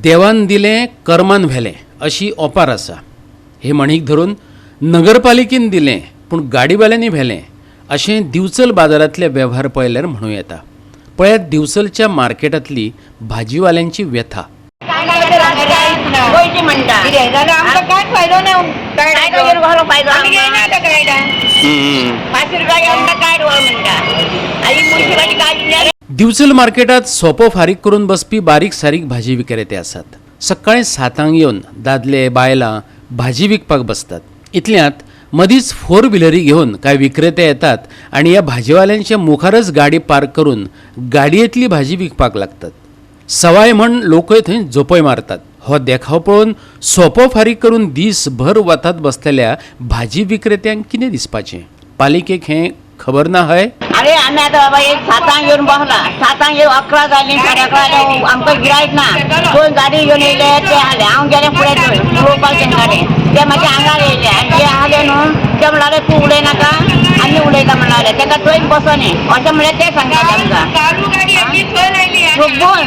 देवान दिलें कर्मान व्हेलें अशी ओपार आसा. हे म्हणीक धरून नगरपालिकेन दिलें पूण गाडीवाल्यांनी व्हेलें अशें दिवचल बाजारांतले वेव्हार पळयल्यार म्हणूं येता. पळयात दिवचलच्या मार्केटांतली भाजीवाल्यांची व्यथा. गोंयची म्हणटा. कितें जाल्यार आमकां कांयच फायदो ना. काय घेवन कसलो फायदो आमी आमकां? घेयना आतां कार्डां. 500 रुपया आमकां कार्ड व्हर म्हणटा आनी मुन्सिपालिटी कार्ड दिल्यार. दिवचल मार्केटात सोपो फारीक करून बसपी बारीक सारीक भाजी विक्रेते आसात. सकाळीं 7 येवन दादले बायलां भाजी विकपाक बसतात. इतल्यांत मदींच फोर व्हिलरी घेवन कांय विक्रेते येतात आनी ह्या भाजीवाल्यांच्या मुखारच गाडी पार्क करून गाडयेंतली भाजी विकपाक लागतात. सवाय म्हण लोकय थंय झोपय मारतात. हो देखाव पळोवन सोपो फारीक करून दीसभर वतात बसलेल्या भाजी विक्रेत्यांक कितें दिसपाचें? पालिकेक हें खबर ना हय? अरे, आमी आतां बाबा एक 7 येवन बसला. 7 येवन 11 जालीं, 11:30 जालीं, आमकां गिरायक ना. दोन गाडी घेवन येयले ते हाले. हांव गेलें फुडें थंय उलोवपाक तेंकां कडेन. ते मातशे आंगार येयले आनी जे आसले न्हू ते म्हणले, तूं उलयनाका, आमी उलयता म्हणले. तेका थंयच बसोनी अशें म्हणल्यार ते सांगता आमकां. चालू गाडी आमची थंय लायली. सोबून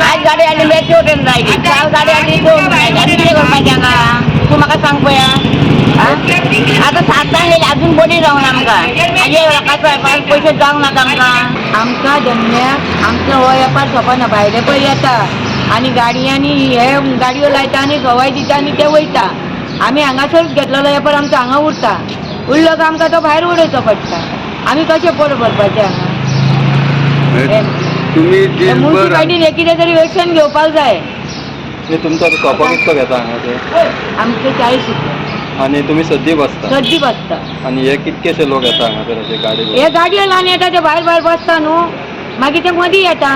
आयज गाडी आयली म्हळ्यार तेवटेन जायली, काल गाडी आयली तेवटेन जायली. आनी कितें करपाचें हांगा, तूं म्हाका सांग पळया. आतां 7 येयली, अजून बरी जावंक ना आमकां. आनी लोकांचो पयशे जावंक नाका आमकां. आमकां धंद्याक आमचो हो वेपार सोंपना. भायले पळय येता आनी गाडयांनी हे गाडयो लायता आनी सवाय दिता आनी ते वयता. आमी हांगासरूच घेतलेलो वेपार आमचो हांगा उरता. उरलो काय आमकां तो भायर उडोवचो पडटा. आमी कशें पोट भरपाचें हांगा? तुम्ही दिसभर मुन्सिपालिटीन हे कितें तरी एक्शन घेवपाक जाय. म्हणजे तुमचो आता सोपो कितको घेता हांगा? आमचे 40 रुपया. आनी तुम्ही सद्दी बसता? सद्दी बसता. आनी हे कितकेशे लोक येता हांगासर अशे गाडी हे गाडयो लावन येता, ते भायर भायर बसता न्हू, मागीर ते मदीं येता.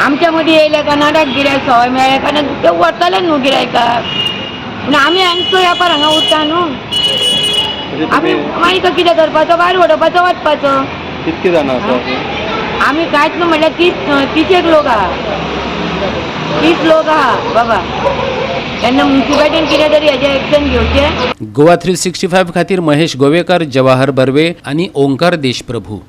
आमच्या मदीं येयले काय नाटक गिरायक सवय मेळ्ळे काय ते व्हरतले न्हू गिरायकाक. पूण आमी आमचो वेपार हांगा उरता न्हू. म्हणजे आमी तुम्ही मागीर तो कितें करपाचो, भायर उडोवपाचो, वचपाचो. कितके जाणां आसा अशे? आमी कांयच न्हू म्हणल्यार 30 एक लोक आहा, 30 लोक आहा बाबा. तेन्ना मुन्सिपालिटीन कितें तरी हेजें एक्शन घेवचें. गोवा 365 खातीर महेश गोवेकर, जवाहर बर्वे आनी ओंकार देशप्रभू.